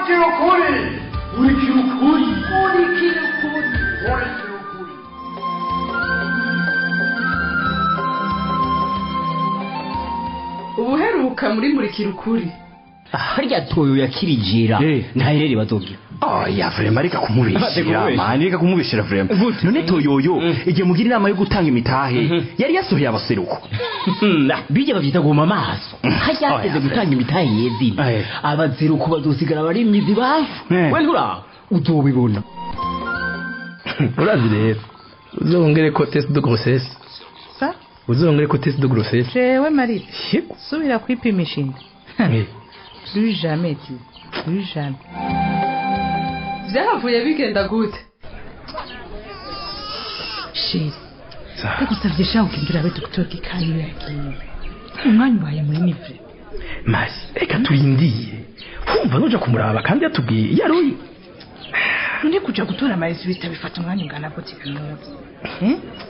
Murikira ukuri, murikira ukuri, murikira ukuri, murikira ukuri. Ubuheruka muri murikira ukuri. Harya toyo yakirijira ntaherere bazogira. Oya vraiment reka kumubishira mani, reka kumubishira vraiment. None toyoyo igihe mugira inama yo gutanga imitahe yari yasohoye abaseruko. Bijya bavyita guma amaso. Harya yateze gutanga imitahe yezina. Abaseruko bazosigara bari imizi bafu. We ntura uzobibona. Urazi rero uzongere ko test de grossesse. Sa? Uzongere ko test de grossesse. Jewe Marie. Subira kwipimisha inda. Plus jamais tu. Plus jamais. Vyahavuye bigenda gute? Shit. Ndagusavye sha ukindura abe Dr. Gikani yagiye. Umwanya ubaye munini vre. Mas, reka turindiye. Humva nuja kumuraba kandi yatubwiye yaruyi. None kuja gutora amazi bita bifata umwanya ungana gute kanuzi?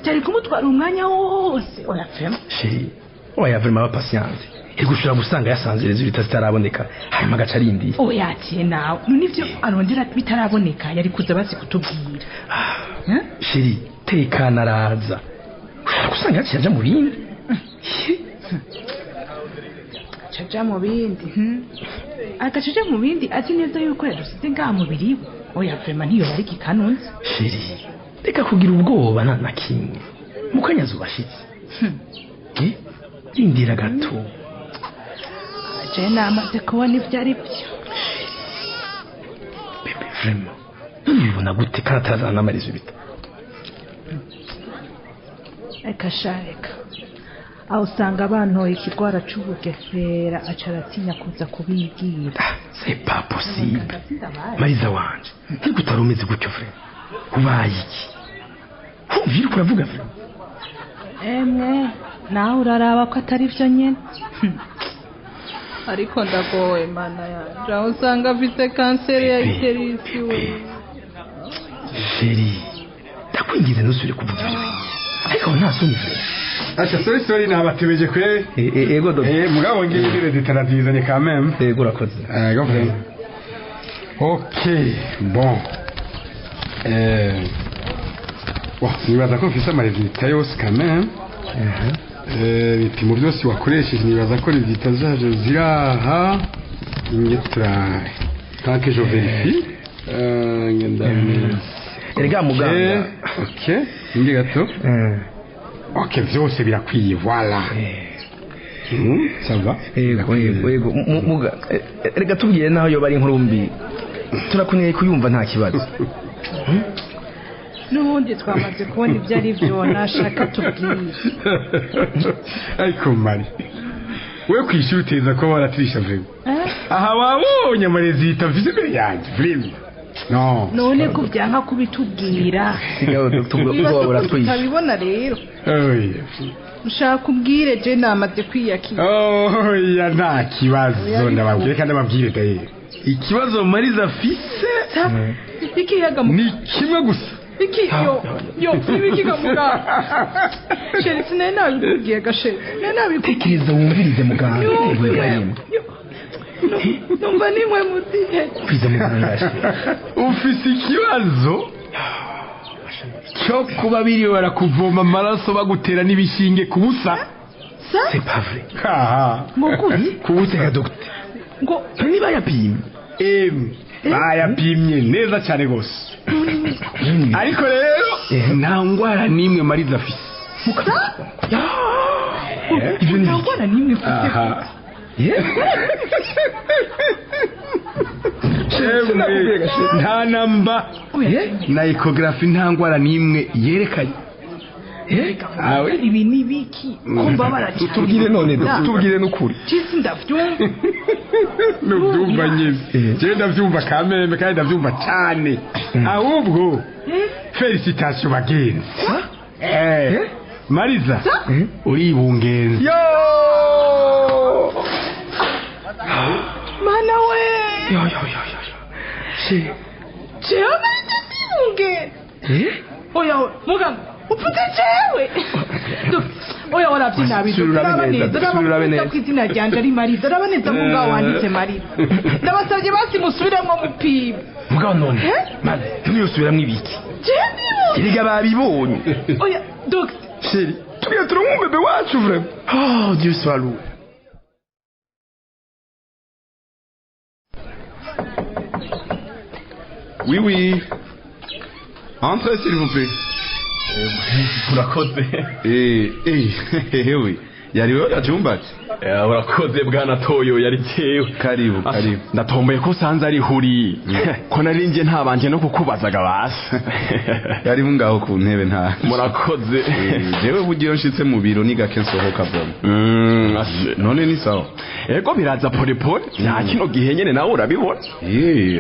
Cyari kumutwara umwanya wose. Oya vraiment. Chérie, oya vraiment patience. Igushura gusanga yasanze resultat zitaraboneka hanyuma agaca arindiye. Oya atiye nawe none ivyo arondera bitaraboneka yari kuza basi kutubwira. Chérie, tekana araza. Ushobora gusanga yaciye aja mu bindi. Aca mu bindi. Agaca aja mu bindi azi neza yuko yadusize ngaha mubiri we. Oya vraiment ntiyo bari kikanunze. Chérie, reka kugira ubwoba nta na kimwe. Mukanya zubashitse. Rindira gato. Je namaze kubona ibyo ari byo. Bebe vraiment. Nubibona gute kandi atarazana n'amarizo bita. Reka sha reka. Aho usanga bantoye ikigwara c'ubugesera aca aratinya kuza kubibwira. C'est pas possible. Mariza wanje, ariko utari umeze gutyo vraiment. Ubaye iki? Humva uriko uravuga vraiment. Emwe, nawe uraraba ko atari byo nyene. Ariko ndagowe mana yanje, aho usanga afite kanseri ya uterus we. Chérie, ndakwingize ntusubire kuvuga ibyo bintu. Ariko nta soni vraiment. Acha sorry nabatebeje kwe. Ego do. Mugabo ngiye ngire ditarazizanye quand même. Ego urakoze. Ego vraiment. OK, bon. Wa, nibaza ko mfise amarésultat yose quand même. Ibipimo byose wakoresheje nibaza ko résultat zaje ziraha. Ingetra tant que je vérifie. Ngenda. Erega muganga. OK, ngi gato. Ok, vyose birakwiye, voilà. Ça va? Ego, ego, muga. Erega tubwiye naho yo bari inkuru mbi. Turakuneye kuyumva nta kibazo. N'ubundi twamaze kubona ibyo ari byo nashaka tubwire. Ariko Mari, we kwishuri uteza ko waratirisha vraiment. Aha wabonye amarezita mfise imbere yanjye, vraiment. No. None ko byanka kubitubwira. Sigaho Dr. ubwo uratwisha. Utabibona rero. Oya. Ushaka ubwire je namaze kwiyakira. Oya nta kibazo ndababwire kandi ababwire daye. Ikibazo Mariza afise ikiyaga ni kimwe gusa. Iki yo yo ibikiga muganga. Chérie sinari nabikubwiye gashe. Nari nabikubwiye. Tekereza wumvirize muganga. Numva nimwe mutihe. Kwiza muganga. Ufise ikibazo cyo kuba biri barakuvoma amaraso bagutera n'ibishinge kubusa. C'est pas vrai. Ha. Ngo kubusa docteur. Ngo niba yapimye. Bayapimye neza cyane gose. Ariko rero nta ngwara nimwe Mariza afise. Nta ngwara nimwe mfite. Nta namba na ecography nta ngwara nimwe yerekanye. Ibi ni biki kumva baracana. Tubwire none tubwire n'ukuri. Cisi ndavyumva. Nubyumva nyine. Je ndavyumva kameme kandi ndavyumva cyane. Ahubwo félicitations bagenzi. Mariza uribungenze. Yo! Mana we. Yo yo yo yo. Si. Jewe Mariza ndibungenze. Oya muganga. Uvuze jewe. Oya waravye nabi. Raba neza ko izina ryanje ari Mariza. Raba neza mu ngaho wanditse Mariza. Ndabasabye basi musubiremwo mupima. Mugabo none mani ntiyusubiramwo ibiki? Erega babibonye. Oya docteur. Chérie, turiya turonka umubebe wacu vraiment. Oh Dieu soit loué. Oui, oui. Entrez, s'il vous plaît. Urakoze. Oui. Yari wewe gacumbati? Urakoze bwana Toyo yari jewe. Karibu, karibu. Ndatomboye ko sanze ari huri. Ko nari nje ntabanje no kukubazaga basi. Yari ngaho ku ntebe nta. Murakoze. Jewe bugiye nshitse mu biro ni gake nsohoka bwana. None ni sawa. Ego biraza pole pole. Ya kino gihe nyene nawe urabibona.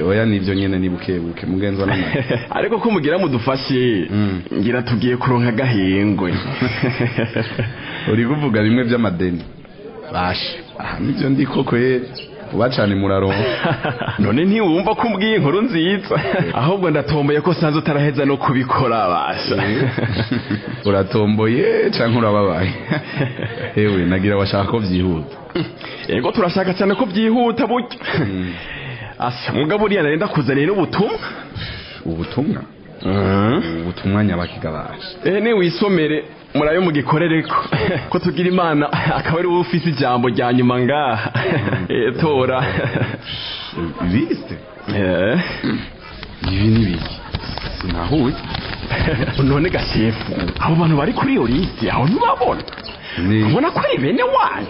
Oya nivyo nyene ni buke buke mugenzo namwe. Ariko ko mugira mudufashe ngira tugiye kuronka gahengwe. Uri kuvuga bimwe by'amadeni. Bashe. Aha nivyo ndi koko yeri. Ubacane muraronka. None ntiwumva ko umbwiye inkuru nziza. Ahubwo ndatomboye ko sanze utaraheza no kubikora basha. Uratomboye canke urababaye? Ewe nagira washaka ko vyihuta. Yego turashaka cyane ko vyihuta burya. Asa mugabo uriya narenda kuzanira n'ubutumwa. Ubutumwa? Ubutumwa nyabakigabasha. Ne wisomere murayo mugikorereko ko tugira Imana akaba ari wowe ufise ijambo rya nyuma ngaha. Tora liste. Ibi ni biki? Sinahuye. None gashefu abo bantu bari kuri iyo liste aho ntubabona? Ubona ko ari bene wanyu.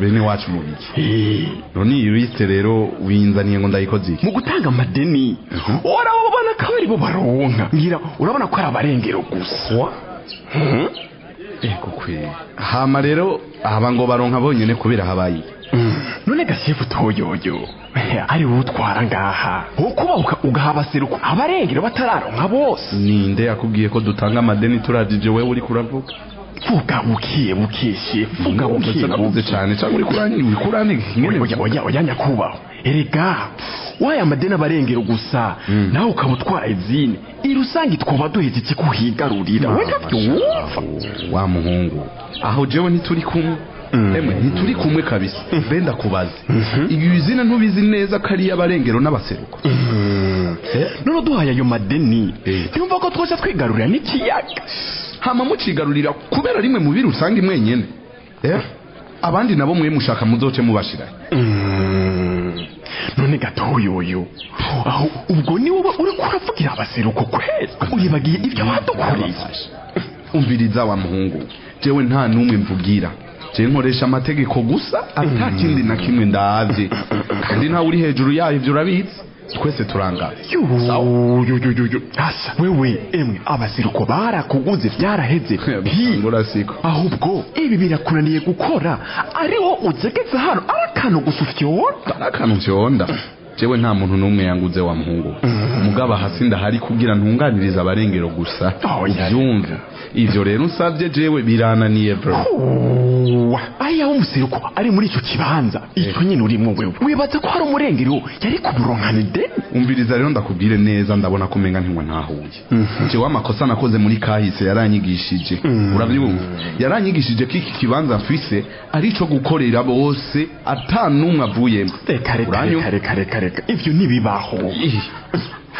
Bene wacu mu biki? None iyi liste rero winzaniye ngo ndayikoze iki? Mu gutanga amadeni. Urabona ko ari bo baronka. Ngira urabona ko ari abarengero gusa. Ego kwe. Hama rero aba ngo baronka bonyene kubera habaye. None gashefu Toyoyo ari wowe utwara ngaha wokubahuka ugahabaseruko abarengero batararonka bose. Ninde yakubwiye ko dutanga amadeni turavye wewe uri kuravuga? Vuga bukiye bukiye shefu, vuga bukiye bukiye cyane cyangwa uri kurani uri kurani nyene. Oya oya nyakubaho erega waya amadeni abarengero gusa nawe ukamutwara izine irusangi twoba duheze iki kuhigarurira we ntabyumva wa muhungu aho jewe ntituri kumwe. Emwe ntituri kumwe kabisa. Benda kubaze ibi izina ntubizi neza ko ari abarengero n'abaseruko. None duhaye ayo madeni yumva ko twose twigarurira n'ikiyaga. Hama mucigarurira kubera rimwe mu biri usanga imwenyene. Abandi nabo mwe mushaka muzoce mubashira. None gatoyoyo aho ubwo ni wowe uri kuravugira abaseruko kwezi uribagiye ibyo badukoreye. Umviriza wa muhungu jewe nta numwe mvugira. Je nkoresha amategeko gusa ata kindi na kimwe ndavye. Kandi nta uri hejuru yayo ivyo urabizi. Twese turangaye. Yo. Asa wewe emwe abaseruko barakuguze byaraheze. Ngurasiko. Ahubwo ibi birakunaniye gukora ariho uzegeze hano arakano gusufyonda. Arakano fyonda. Jewe nta muntu numwe yanguze wa muhungu. Mugaba hasi ndahari kugira ntunganiriza abarengero gusa. Ubyumve. Ivyo rero usavye jewe birananiye bro. Aya umuseruko ari muri ico kibanza ico nyine urimo wewe wibaza ko hari umurengero yari kuburonkana ideni. Umviriza rero ndakubwire neza ndabona ko menga ntiwe ntahuye. Jewe amakosa nakoze muri kahise yaranyigishije. Urabyumva? Yaranyigishije ko iki kibanza mfise ari ico gukorera bose atanumwe avuyemo. Reka reka reka ivyo ntibibaho.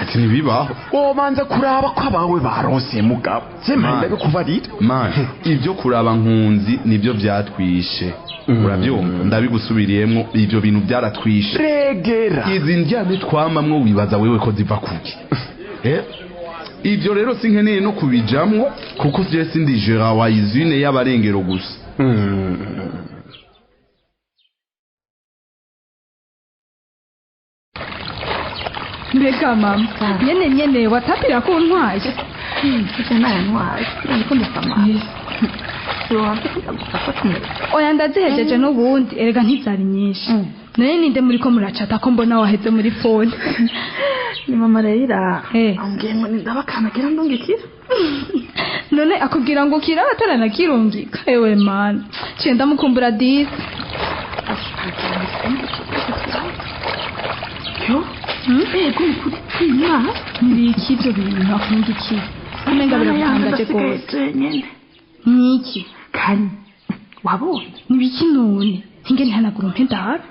Ati ntibibaho. Wobanza kuraba ko abawe baronse mugabo. Zemanda bikubarira. Man, ivyo kuraba nkunzi nivyo vyatwishe. Urabyumva? Ndabigusubiriyemwo ivyo bintu byaratwishe. Regera. Izi ndyane twamamwo wibaza wewe ko ziva kuki? Ivyo rero sinkeneye no kubijamwo kuko je sindi gérant wa izine y'abarengero gusa. Mbega mama nyene watapira ko ntwaye. Ntwaye ndiko ndasama. Oya ndazihejeje n'ubundi erega ntizari nyinshi. None ninde muri ko muracata ko mbona waheze muri phone? Ni mama Leila. Ambwiye ngo ndabakanagira ndungikira. None akubwira ngo kira ataranakirungika. Ewe man, cenda mukumbura disi. Yo? Ego kuri kwima. Nibiki ibyo bintu akundiki? Amenga biragutangaje. birambabaje Ndasigaye rwose. Jenyene. Niki? Kanye, wabonye? Nibiki none? Hinge ntihanagura umpe ndabe.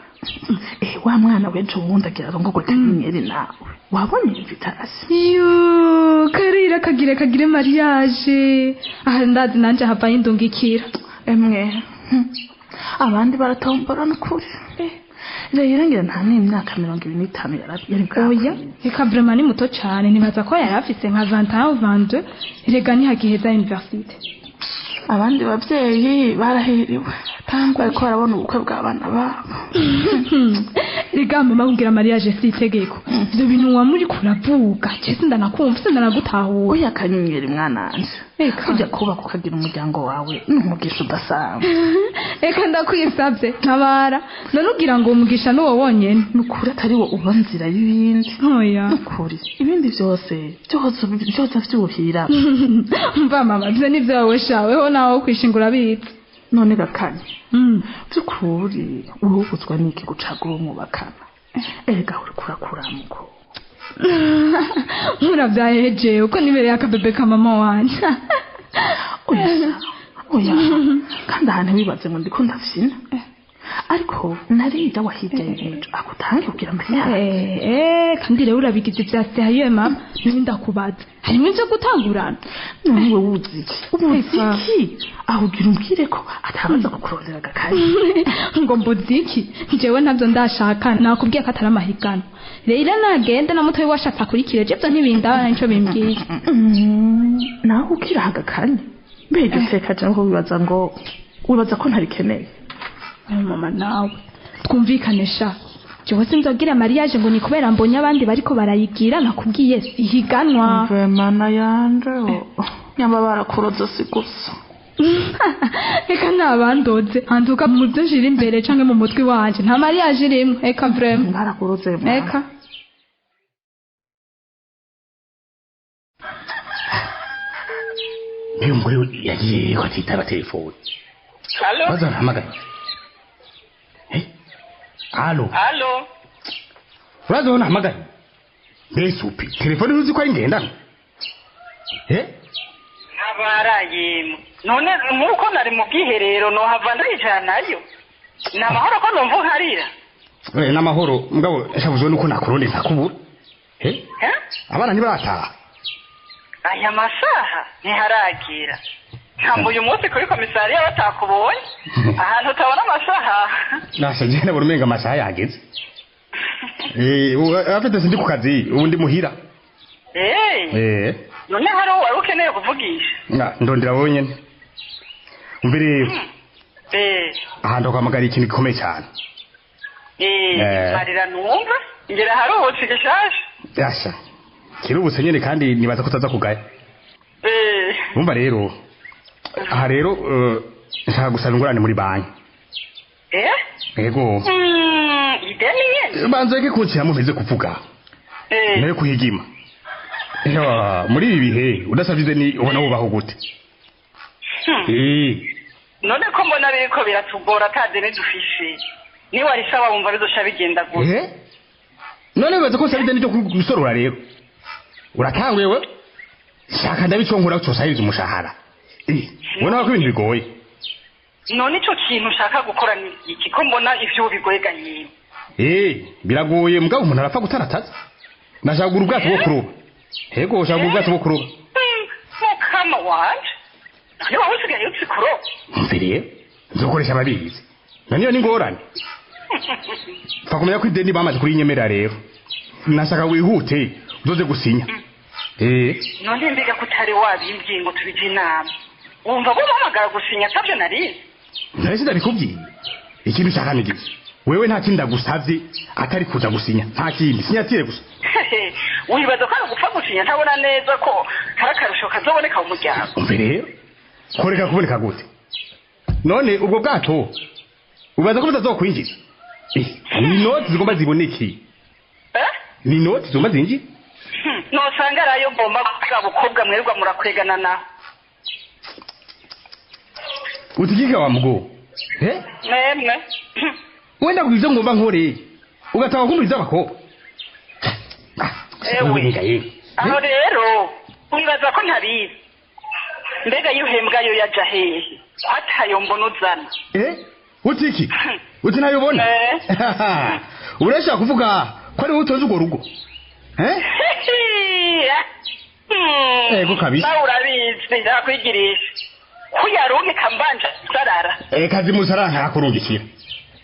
Eh, wa mwana w'ejo wundi agira arongorwe Kanyenyeri nawe. Wabonye invitation? Iyo karira kagire kagire mariage. Aha ndazi nanje hava yindungikira. Emwe. Abandi baratombora n'ukuri. Rero ngira nta n'imyaka 25 yari Oya, reka vraiment ni muto cane, nibaza ko yari afise nka 21 ou 22, rega ntihagiheza universite. Abandi bavyeyi barahiriwe. Bariko barabona ubukwe bw'abana babo. Rega mama, kugira mariage si itegeko. Ivyo bintu wamuri kuravuga, je sindanakumva, sindanagutahura. Oya Kanyenyeri mwananje. Eka. Kujya kubaka ukagira umuryango wawe ni umugisha udasanzwe. Eka ndakwisavye, ntabara. None ugira ngo umugisha nuwo wonyene? Ni ukuri atari wo uba nzira y'ibindi. Oya. Ni ukuri ibindi byose byose byose vyuhira. Mva mama, ivyo ni vyawe shawe, ho nawe kwishingura bitse. None gakanye, by'ukuri urubuzwa n'iki gucagura uwo mwubakana? Erega uriko urakuramuko. Muravyaye uko nibereye akabebe ka mama wanje. Oya oya, kandi ahantu wibaze ngo ndiko ndavyina, ariko narida wahirya y'ejo akutange kugira mariage. Eh, kandi rero urabigize ivya sérieux mama, none ndakubaza. Harimo ivyo gutangurana. None wewe uzi iki? Ubuzi iki aho ugira umbwire ko atabaza kukurondera agakaye? Ngo mbuze iki? Jewe ntabyo ndashaka, nakubwiye ko atari amahiganwa. Rero nagende na mutoyi washatse akurikire, je ivyo ntibindaba nico bimbwiye. Nawe ukiraha agakanye, mbega iteka je ngo wibaza ngo wibaza ko ntarikeneye? Ayo mama, nawe twumvikane sha, jewe sinzogira mariage ngo ni kubera mbonye abandi bariko barayigira. Nakubwiye ihiganwa. Mve mana yanje, nyamba barakuroza si gusa. Eka ntabandoze antuka mu byo nshira imbere canke mu mutwe wanje nta mariage irimwo, eka vraiment. Barakuroze. Eka. Mbega umugore yagiye ko atitaba telefone? Alo? Baza arahamagaye. Eh? Alo? Alo? Urazi aho nahamagaye? Mbese upi telefone uzi ko ari ngendanwa? Eh? Ntabara yemwe. None nk'uko nari mu bwiherero nohava ndayicara nayo. Ni amahoro ko numva nkarira? Eh, n'amahoro mugabo nshavuzwe nuko nakuronde ntakubura. Eh? Eh? Abana ntibarataha? Aya masaha ntiharagira. Ntabwo uyu munsi kuri komisariya batakubonye. Ahantu utabona amasaha. Nasha je nabona umenga amasaha yageze. Eh, afite sindi ku kazi, ubu ndi muhira. Eh, Eh. none hari uwo wari ukeneye kuvugisha? Nga ndondera wowe nyene. Umve rero, ahantu kwamagara ikintu gikomeye cyane. Eh, marira numva. Ngira haruhutse gishasha. Yasha. Kirubutse nyene kandi nibaza ko utaza kugaya. Umva rero, aha rero nshaka gusaba ingurane muri banki. Eh? Yego. Ideni nyene. Banza reke kunshyiramo mpeze kuvuga. Nayo kuhigima. Ya, muri ibi bihe udasabye ideni ubona wubaho gute? Eh, None ko mbona biriko biratugora ata deni dufise. Niba warisaba wumva bizosha bigenda gute? Eh? None wibaza ko nsaba ideni ryo gusorora rero? Uratanguye we? Shaka ndabico nkora cosahiriza umushahara. Eh, ubona ko ibintu bigoye. None ico kintu ushaka gukora ni iki ko mbona ivyo bigoye ganyine? Eh, biragoye mugabo umuntu arapfa gutarataza. Nashaka kugura ubwato bwo kuroba. Yego, ushaka kugura ubwato bwo kuroba. Mukama wanje. None wowe usigaye uzi kuroba? Umve rero, nzokoresha ababizi. None iyo ni ingorane. Pfa kumenya ko ideni bamaze kurinyemerera rero. Nashaka wihute uzoze gusinya. Eh, None mbega ko utari wabimbwiye ngo tubije inama. Wumva bompamagara gusinya atabyo narizi? Nari sindabikubwiye. Ikintu ushaka ni giki? Wewe nta kindi ndagusavye atari kuza gusinya. Nta kindi, sinyatire gusa. Wibaza ko ari ugupfa gusinya ntabona neza ko hari akarusho kazoboneka mu muryango? Umve rero, koreka kuboneka gute? None ubwo bwato ubaza ko butazokwinjiza? Eh, ni inoti zigomba ziboneke. Eh? Ni inoti zigomba zinjire. Nosanga arayo ngomba bwa bukobwa mwirirwa murakwegana naho. Utigika wa mugo. Eh? Mwemwe. Wenda kubiza ngomba nkore. Ugatanga kumbiza abakobwa. Ewe. Wenga yewe. Aho rero wibaza ko ntabizi. Mbega iyo uhembwa yo yaja hehe? Ko atayo mbona uzana. Eh, uti iki? Uti ntayobona? Urashaka kuvuga ko ari wowe utoza urwo rugo? Eh? Ego kabisa. Nawe urabizi, ndakwigirisha. Kuyarungika mbanje sarara. Eh, kazi musara ntakurungikira.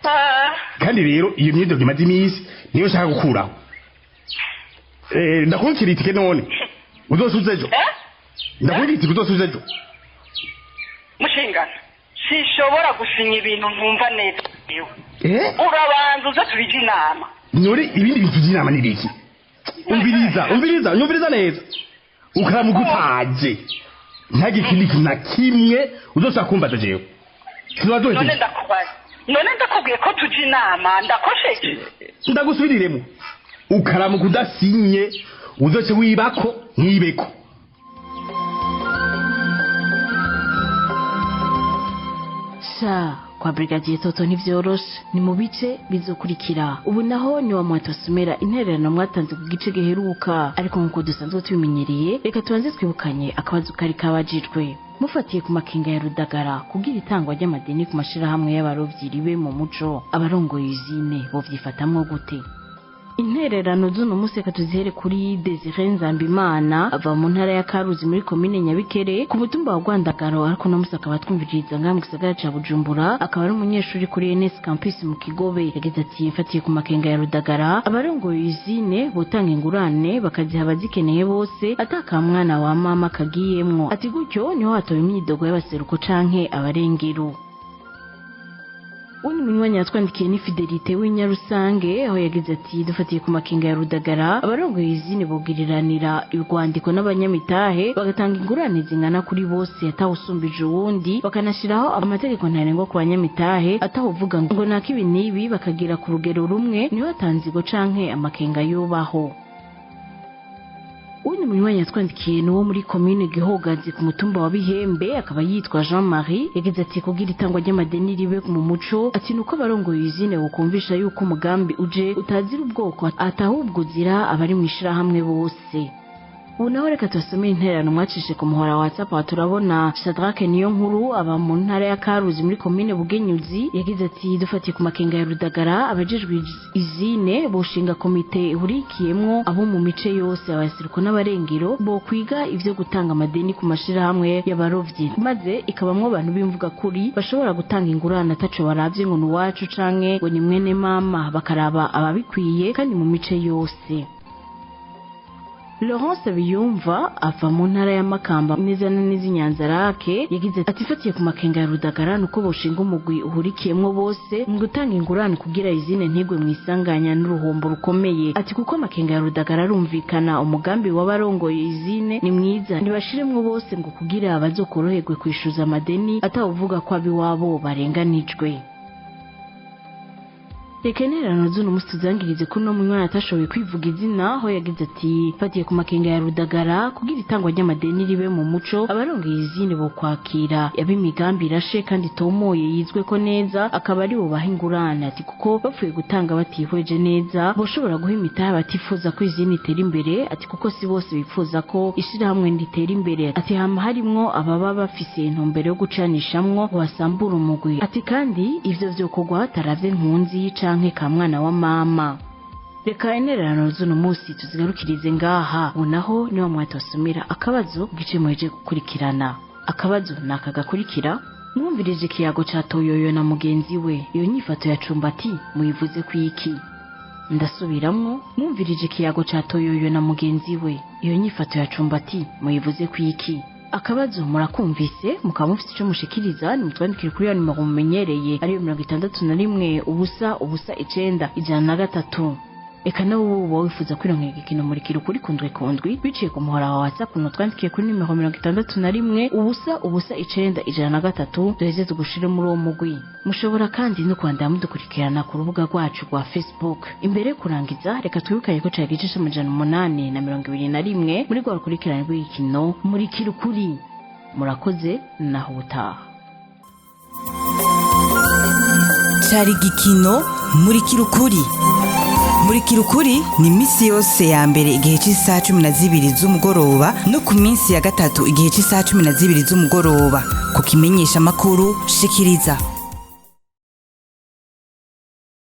Ah. Kandi rero iyo myidogo imaze iminsi niyo nshaka gukuraho. Eh, ndakurungikira itike none. Uzosuza ejo. Ndakurungikira itike uzosuza ejo. Mushingano, sinshobora gusinya ibintu ntumva neza. Eh? Urabanza uze tubije inama. Nore ibindi bintu by'inama ni biki? Umviriza, umviriza, nyumviriza neza. Ukaramuka utaje. Ntagire ikindi kintu na kimwe uzoshaka kumbaza jewe. Tuzoba None duhejeje. ndakubaza. None ndakubwiye ko tujya inama, ndakosheje. Ndagusubiriremo. Ukaramuka udasinye uzoce wibako mwibeko. Sha kwa brigadier Toto ntivyoroshe, ni mu bice bizokurikira. Ubu naho ni wa mwatosomera intererano mwatanze ku gice giheruka, ariko nk'uko dusanzwe tubimenyereye, reka tubanze twibukanye akabazo kari kabajijwe. Mufatiye ku makenga ya Rudagara kugira itangwa ry'amadeni ku mashirahamwe y'abarovyi ribe mu muco, abarongoye izine bovyifatamwo gute? Intererano z'uno munsi reka tuzihere kuri Desire Nzambimana, ava mu ntara ya Karuzi muri komine Nyabikere ku mutumba wa Rwandagaro, ariko uno munsi akaba atwumviririza ngaha mu gisagara ca Bujumbura, akaba ari umunyeshuri kuri NS Campus mu Kigobe. Yagize ati: mfatiye ku makenga ya Rudagara, abarongoye izine botanga ingurane bakaziha abazikeneye bose, ataka mwana wa mama kagiyemwo. Ati gutyo niho hatoba imyidogo y'abaseruko canke abarengero. Undi munywanyi yatwandikiye ni Fidelite w'Inyarusange, aho yagize ati: dufatiye ku makenga ya Rudagara, abarongoye izine bogiriranira urwandiko n'abanyamitahe, bagatanga ingurane zingana kuri bose atawusumbije uwundi, bakanashyiraho amategeko ntarengwa ku banyamitahe atawuvuga ngo naka ibi n'ibi, bakagira ku rugero rumwe, niho atanzigo canke amakenga yubaho. Undi munywanyi yatwandikiye ni uwo muri komine Gihogazi ku mutumba wa Bihembe, akaba yitwa Jean Marie. Yagize ati: kugira itangwa ry'amadeni ribe mu muco, ati nuko abarongoye izine bokumvisha yuko umugambi uje utazira ubwoko, atahubwo uzira abari mu ishirahamwe bose. Ubu naho reka tubasomere intererano mwacishe ku muhora wa WhatsApp. Aha turabona Shadrake niyo nkuru, aba mu ntara ya Karuzi muri komine Bugenyuzi. Yagize ati: dufatiye ku makenga ya Rudagara, abajejwe izine boshinga komite ihurikiyemwo abo mu mice yose, abaseruko n'abarengero, bokwiga ivyo gutanga amadeni ku mashirahamwe y'abarovyi, maze ikabamwo abantu b'imvuga kuri bashobora gutanga ingurane ataco baravye ngo ni uwacu canke ngo ni mwene mama, bakaraba ababikwiye kandi mu mice yose. Laurence Biyumva ava mu ntara ya Makamba neza na neza i Nyanzarake. Yagize ati: fatiye ku makenga ya Rudagara, nuko boshinga umugwi uhurikiyemwo bose mu gutanga ingurane kugira izine ntigwe mu isanganya n'uruhombo rukomeye. Ati kuko amakenga ya Rudagara arumvikana, umugambi w'abarongoye izine ni mwiza, ntibashiremwo bose ngo kugira abazokoroherwe kwishuza amadeni atawuvuga ko abiwabo barenganijwe. Reka intererano z'uno munsi tuzangirize ko uno munywanyi atashoboye kwivuga izina, aho yagize ati: fatiye ku makenga ya Rudagara, kugira itangwa ry'amadeni ribe mu muco, abarongoye izine bo kwakira ab'imigambi irashe kandi itomoye yizwe ko neza, akaba ari bo baha ingurane. Ati kuko bapfuye gutanga batihweje neza, boshobora guha imitahe batifuza ko izine itera imbere. Ati kuko si bose bifuza ko ishirahamwe ritera imbere. Ati hama harimwo ababa bafise intumbero yo gucanishamwo ngo basambure umugwi. Ati kandi ivyo vyokorwa bataravye nkunzi canke ka mwana wa mama. Reka intererano z'uno munsi tuzigarukirize ngaha. Ubu naho niwa mwatosomera akabazo gice muheje gukurikirana. Akabazo ni aka gakurikira: mwumvirije ikiyago ca Toyoyo na mugenzi we, iyo nyifato ya Cumbati muyivuze ku iki? Ndasubiramwo, mwumvirije ikiyago ca Toyoyo na mugenzi we, iyo nyifato ya Cumbati muyivuze ku iki? Akabazo murakumvise, mukaba mufite ico mushikiriza, nimutwandikire kuri ya nimero mumenyereye, ariyo 61 0 0 9 103. Eka nawe uba wifuza kwironkera igikino murikira ukuri kundwi kundwi biciye ku muhora wa WhatsApp, nutwandikiye kuri nimero 61 0 0 9 103, duheze tugushire muri uwo mugwi. Mushobora kandi no kwandara mudukurikirana ku rubuga rwacu rwa Facebook. Imbere yo kurangiza, reka twibukanye ko cari igice c'821 muri rwa rukurikirane rw'igikino murikira ukuri. Murakoze, naho ubutaha. Cari igikino murikira ukuri. Murikira ukuri ni iminsi yose ya mbere igihe cy'isaha 12 z'umugoroba no ku minsi ya gatatu igihe cy'isaha 12 z'umugoroba ku kimenyesha amakuru shikiriza.